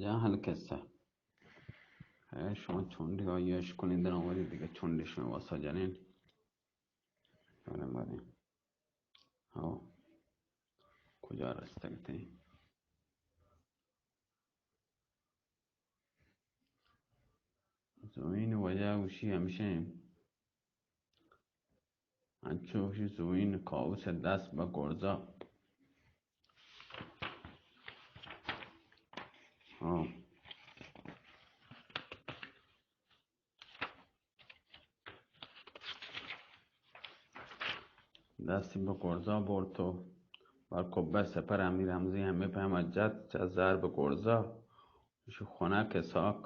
جاہل کسہ. اے شما چونڈی آئی اشکنی دران وری دیگه چونڈی شما واسا جنین. بله، بله. ہاں. کجا رستگ تئی؟ زمین وجہ گوشی ہمشیں. انچو گوشی زمین کاؤس دست بہ گرزا. ہاں. دستی بہ گرزا برت و بر کبہ سپر امیر حمزہ ہمے پیما جت، چہ ضرب گرزا شی خنک ساک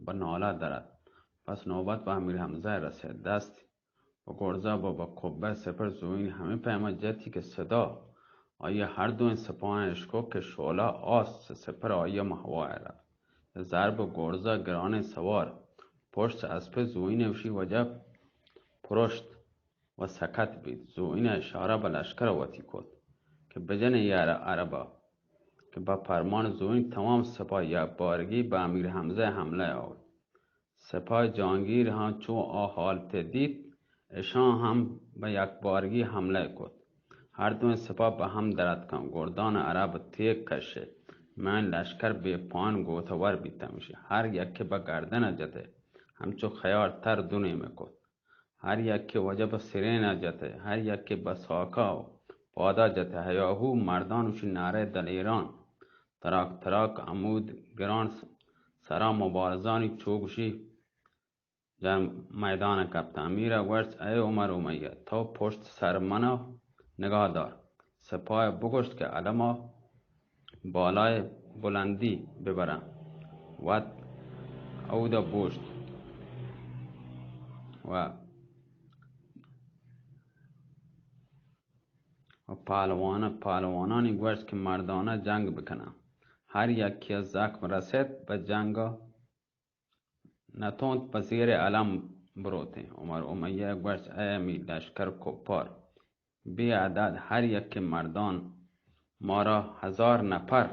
بہ نالا درت. پس نوبت بہ امیر حمزہ رسید. دست بہ گرزا بہ بہ کبہ سپر زوئین ہمے پیما جتی کہ صدا آئی ہر دوئیں سپاہاں اشکت کہ شعلہ آس چہ سپر آئی ہوا رت. ضرب گرزا گرانیں سوار پشت اسپ زوئین وشی وجہ پرشت و سکت بیت. زوئین ءَ اشارہ بہ لشکر ءَ وتی کت کہ بجن اے عر-، عرب ءَ کہ بہ پرمان زوئین تمام سپاہ یک بارگی بہ امیر حمزہ ءَ حملہ ءَ آورت. سپاہ جہانگیر ہاں چو آ حالت ءَ دیت، اشاں ہم بہ یک بارگی حملہ ءَ کت. ہر دوئیں سپاہ بہ ہم در اتکاں، گردان عرب تیگ کشت، میان لشکر بے پان گوتہ ور بیت. ہمیشی ہر یکے بہ گردن ءَ جت ءُ ہمچو خیار تر دو نیمہ کت. ہر یکے وجہ بہ سرین ءَ جت ءُ ہر یکے بہ ساکا و پادا جت ءُ ہیاہو مردان وشی نعرہ دلیران تراک تراک عمود گران سرا مبارزانی چو گوشی جن میدان ءَ کپت. امیر ءَ گوشت، اے عمر امیہ، تو پشت سر منا نگاہ دار. سپاہ ءَ بگوشت کہ علم ءَ بالای بلندی ببرن. وت اودا بوشت و، و پہلوان، پہلوانانی گوشت کہ مردانہ جنگ بکنن. ہر یکی ءَ زخم رسیت، بہ جنگ ءَ نتونت، بہ زیر علم بروتیں. عمر امیہ گوشت، اے امیر لشکر کپار بے عدد، ہر یکے مردان مارا ہزار نفر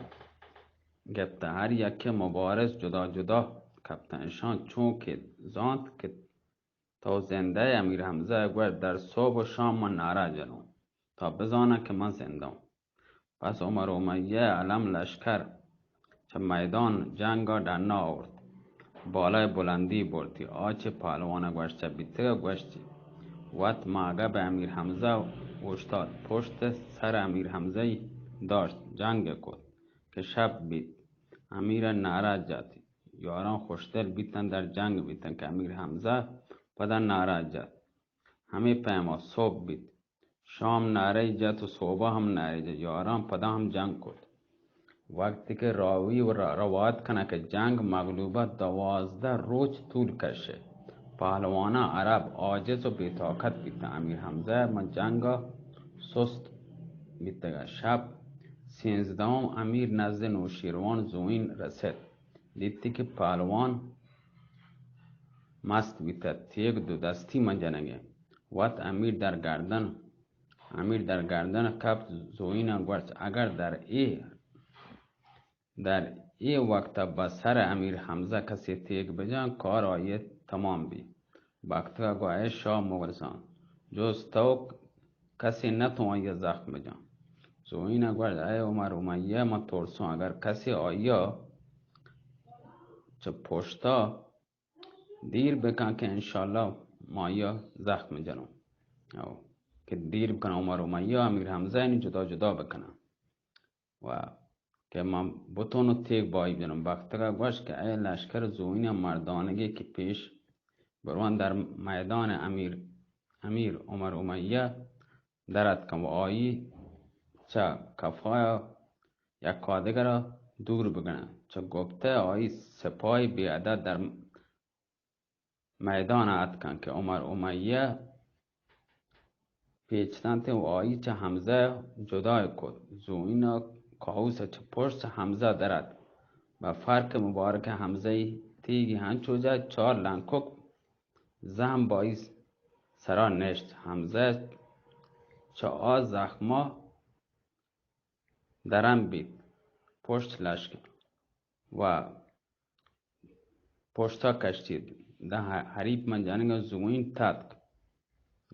گپتہ، ہر یکے مبارز جدا جدا کپتہ. اشان چون کہ زانت کہ تو زندہ ئے، امیر حمزہ ءَ گوشت، در صبح و شام من نعرہ جنوں تا بزانن کہ من زندہ اوں. پس عمر امیہ علم لشکر چہ میدان جنگ ءَ ڈنا آورت، بالای بلندی برتی. آ چہ پہلوان ءَ گوشتہ بیتگ ءَ گوشتی، وت ما اگہ بہ امیر حمزہ اوشتات، پشت سر امیر حمزہ ئی داشت، جنگ کت کہ شپ بیت، امیر ءَ نعرہ جت. یاران خوشدل بیتن، در جنگ بیتن کہ امیر حمزہ پدا نعرہ جت. ہمے پیما صبح بیت. شام نعرہ جت و صوبہ ہم نعرہ جت. یاران پدا ہم جنگ کت. وقتی کہ راوی و را-، روایت کنہ کہ جنگ مغلوبہ دوازدہ روچ طول کشے. پہلواناں عرب عاجز و بے طاقت بیتاں. امیر حمزہ من جنگ سست بیتگا. شپ سینزدہم امیر نزد نوشیروان زوئین رسیت. دیتی کہ پہلوان مست بیتہ، تیگ دو دستی من جنگے. وت امیر در گردن، امیر در گردن کپت، زوئین ءَ گوشت، اگر در اے، در اے وقت ءَ بہ سر امیر حمزہ کسے تیگ بجن، کار آئی ءِ تمام بی. بکتگ ءَ گوشت، اے شاہ مغلزان، جز تو کسے نتون آئی ءَ زخم بجن. زوئین ءَ گوشت، اے عمر امیہ، من ترسوں، اگر کسے آئی ءَ چہ پشتا دیر بکن کہ انشاءاللہ ما آئی ءَ زخم جنوں. او، کہ دیر بکن عمر امیہ، امیر حمزہ یعنی جدا جدا بکنن. و کہ من بتون و تیگ بائی بجنم. بکتگا گوشت کہ اے لشکر زوئین مردانگی کہ پیش بروان در میدان امیر، امیر عمر امیہ در اتکن و آئی چہ کفایا یکادگرا دور بگنن. چہ گپتہ آئی سپاہی بے عدد در میدان ءَ اتکن کہ عمر امیہ پیچتنت و آئی چہ حمزہ جدا کت. زوئین ءَ کاؤس ءَ چہ پشت حمزہ در اتک. بہ فرق مبارک حمزہ ئی تیگی ہنچو جت، چار لنکک زہم بائی سرا نشت. حمزہ چہ آ زخما درم بیت، پشت لشکر و پشتا کشتیت. داں حریپ من جنگ زوئین تاتک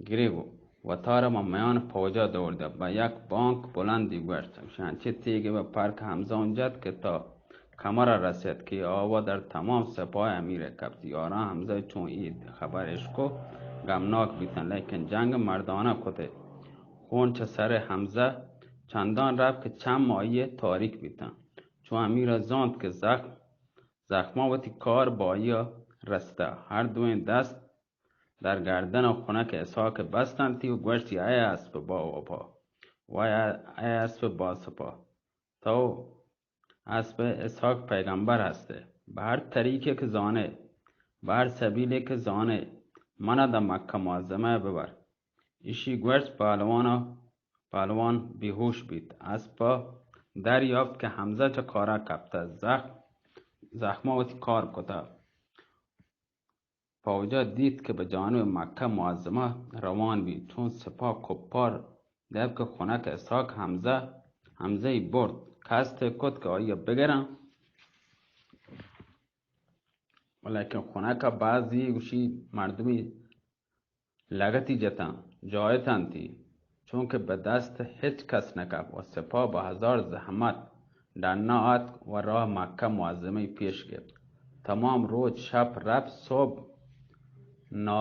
گریگ و وتارا من میان پوجا دور دات. با یک بانک بلندی گوشت، شانچے تیگے با پرک حمزہ اون جت کہ تا کمرا رسیت کہ آوا در تمام سپاہ امیر کپت. یاران حمزہ چون اے خبر اشکو گمناک بیتن، لیکن جنگ مردانہ کتے. خون چہ سر حمزہ چندان رفت کہ چم آئی تاریک بیتن. چون امیر زانت کہ زخم زخماں وتی کار باییا رستہ. ہر دوئیں دست در گردن و خنک اسحاق بستنتی و گوشتی، اے اسپ با وپا و اے اسپ با سپا، تو اسپ اسحاق پیغمبر ہستے. بہ ہر طریقے کہ زانے، بہ ہر سبیلے کہ زانے، منا دا مکہ معظمہ ببر. ایشی گوشت پہلوانا پہلوان بیہوش بیت. اسپا دریافت کہ حمزہ چہ کارا کپتہ، زخم زخما وتی کار کتہ. پوجا دیت کہ بہ جانب مکہ معظمہ روان بیت، چون سپاہ کپار دپ کہ خنک اسحاق حمزہ حمزہ برت، کست کت کہ آئی بگرن، ولیکن خنک بعضی گوشی مردمی لگتی جتاں، جاہتانتی، چونکہ بہ دست ہچ کس نکپت و سپاہ بہ ہزار زحمت ڈنا آتک و راہ مکہ معظمہ پیش گپت. تمام روچ شپ رپت، صبح نا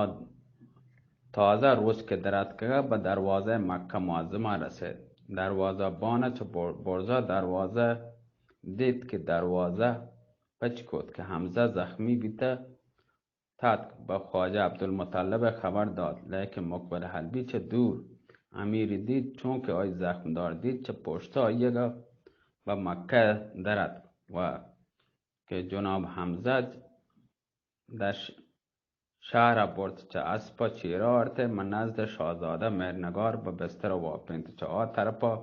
تازہ روچ کہ دراتکگا بہ دروازہ مکہ معظمہ رسیت. دروازہ بانا چہ بر-، برزا دروازہ دیت کہ دروازہ پچ کت کہ حمزہ زخمی بیتہ، تاتک بہ خواجہ عبدالمطلب خبر دات، لیکن مقبل حلبی چہ دور امیر دیت، چونکہ آئی زخمدار دیت، چہ پشت آئیگا بہ مکہ دراتک و کہ جناب حمزہ در ش-، شہرا برت، چہ اسپا چیرا آرت، من نزد شاہزادہ مہرنگار بہ بستر واپینت، چہ آ طرفا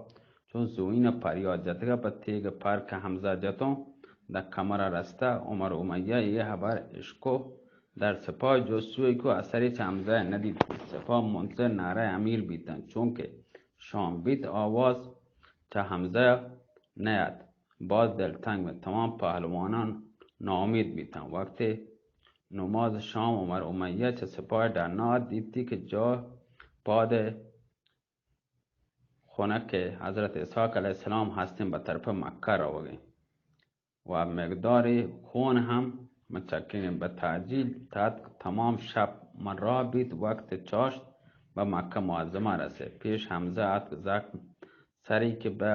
چون زوئین پریات جتگا بہ تیگ پر کہ حمزہ جتوں داں کمرا رستہ. عمر امیہ اے حبر اشکو در سپاہ جستجوئی کو، اثرے چہ حمزہ ندیت. سپاہ منتظر نعرہ امیر بیتن، چونکہ شام بیت آواز چہ حمزہ نیات. باز دلتنگ بیت، تمام پہلوانان ناامید بیتن. وقت نماز شام عمر امیہ چہ سپاہ ڈنا دیتی کہ جا پاد خنک حضرت اسحاق علیہ السلام ہستیں بہ طرف مکہ روگیں و مقدار خون ہم مچکیں. بہ تعجیل تاتک، تمام شپ من راہ بیت، وقت چاشت بہ مکہ معظمہ رسے. پیش حمزہ آتک زخم سری کہ بہ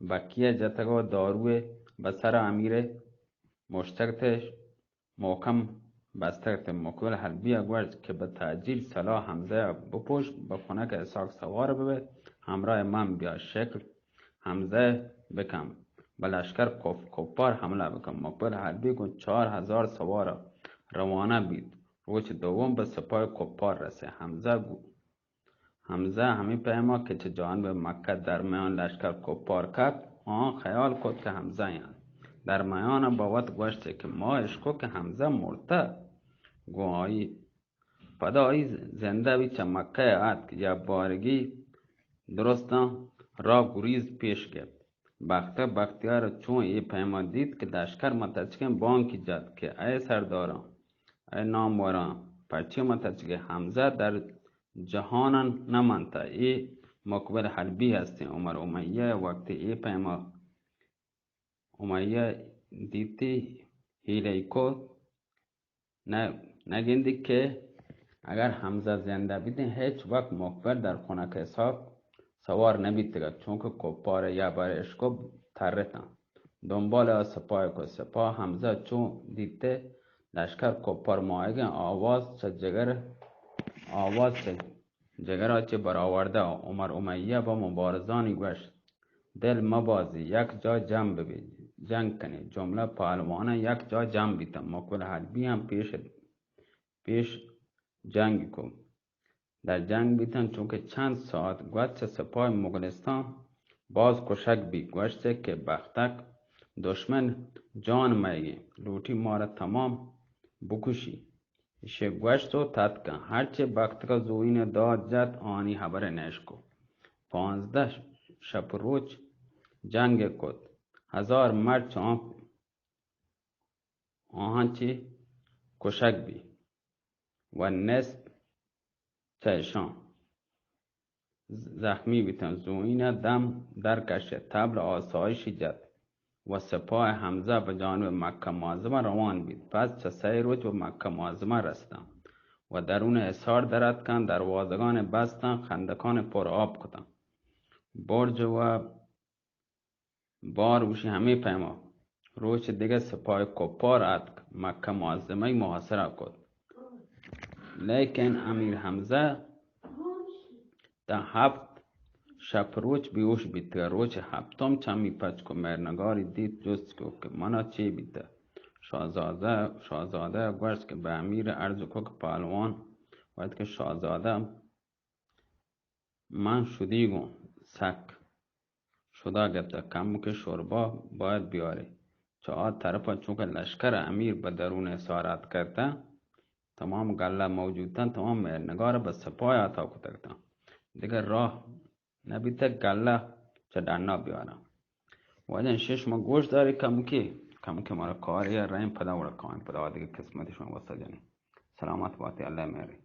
بکیہ جتگ و داروے بہ سر امیر مشتگتے محکم بستگ ات. مقبل حلبی ء گوشت کہ بہ تعجیل سلاح حمزہ ء بپوش، بہ خنک اسحاق سوار ببئے، ہمراہ من بیا، شکل حمزہ ء بکن، بہ لشکر کف-، کپار حملہ بکن. مقبل حلبی گوں چار ہزار سوار ء روانہ بیت. روچ دوم بہ سپاہ کپار رسے. حمزہ گو-، حمزہ ہمے پیما کہ چہ جانب مکہ درمیان لشکر کپار کپت، آں خیال کت کہ حمزہ انت. درمیان ء بہ وت گوشت کہ ما اشکو کہ حمزہ مرتہ. گوں آئی، پدا آئی زندہ بی چہ مکہ ء آتک، یا بارگی درستاں را گریز پیش گپت. بختک بختیار چون اے پیما دیت کہ لشکر متچکیں بانکی جت کہ اے سرداراں، اے ناموراں، پرچے متچگے؟ حمزہ در جہاناں نہ منتہ. اے مقبل حلبی ہستیں. عمر امیہ وقتی اے پیما امیہ دیتی، ہیلہ کو نہ، نہ گندی کہ اگر حمزہ زندہ بیتیں، ہچ وقت مقبل در خنک اسحاق سوار نہ بیتگ ات، چونکہ کپار یا بر اشکو ترتاں. دنبال ء سپاہ کو. سپاہ حمزہ چون دیتے لشکر کپار ماہگیں، آواز چہ جگر، آواز چہ جگر ء چہ برآوردہ. عمر امیہ بہ مبارزانی گوشت، دل مبازی، یک جا جم ببی، جنگ کنی. جملہ پہلواناں یک جا جم بیتن. مقبل حلبی ہم پیش، پیش جنگ کو. در جنگ بیتن، چونکہ چند ساعت گوست چہ سپاہ مغلستان باز کشگ بی. گوشت کہ بختک دشمن جان مئیگیں، لوٹی مارا تمام بکشی. ایشی گوشت و تتکن، ہرچے بختک زوئین داد جت، آنی حبر نشکو. پانزدہ شپ روچ جنگ کت. ہزار مرچ آن آہاں چہ کشگ بی و نصف چہ اشان زخمی بیتن. زوئین دم در کشت، تبل آسایشی جت و سپاه حمزه به جانب مکه معظمه روان بیت. پس چه سه روچ به مکه معظمه رستن و درون حصار در اتکن، دروازگان بستن، خندقان پر آب کتن. برج و بار گوشی همے پیما. روچ دگہ سپاہ کپار اتک، مکہ معظمہ محاصرہ کت. لیکن امیر حمزہ تا ہفت شپ روچ بیہوش بیتگا. روچ ہپتم چمی پچ کو، مہرنگاری دیت، جست کو کہ منا چے بیتہ؟ شاہزادہ، شاہزادہ گوشت کہ بہ امیر عرض کو کہ پہلوان وقت کہ شاہزادہ من شدیگوں، سک شدا گپتہ، کمکے شوربا باید بیارے. چہ آ طرفا چونکہ لشکر امیر بہ درون حصار اتکگتہ، تمام گلہ موجود تن، تمام مہرنگار بہ سپاہ عطا کتگتاں. دگہ راہ نبیتہ گلہ چہ ڈنا بیاراں. واجہ شش ما گوش داری کمکے، کمکے مارا کاری رحم پدا وڑا کائیں، پدا دگہ قسمت شما واسطہ جنیں. سلامت باتے، اللہ مہرے.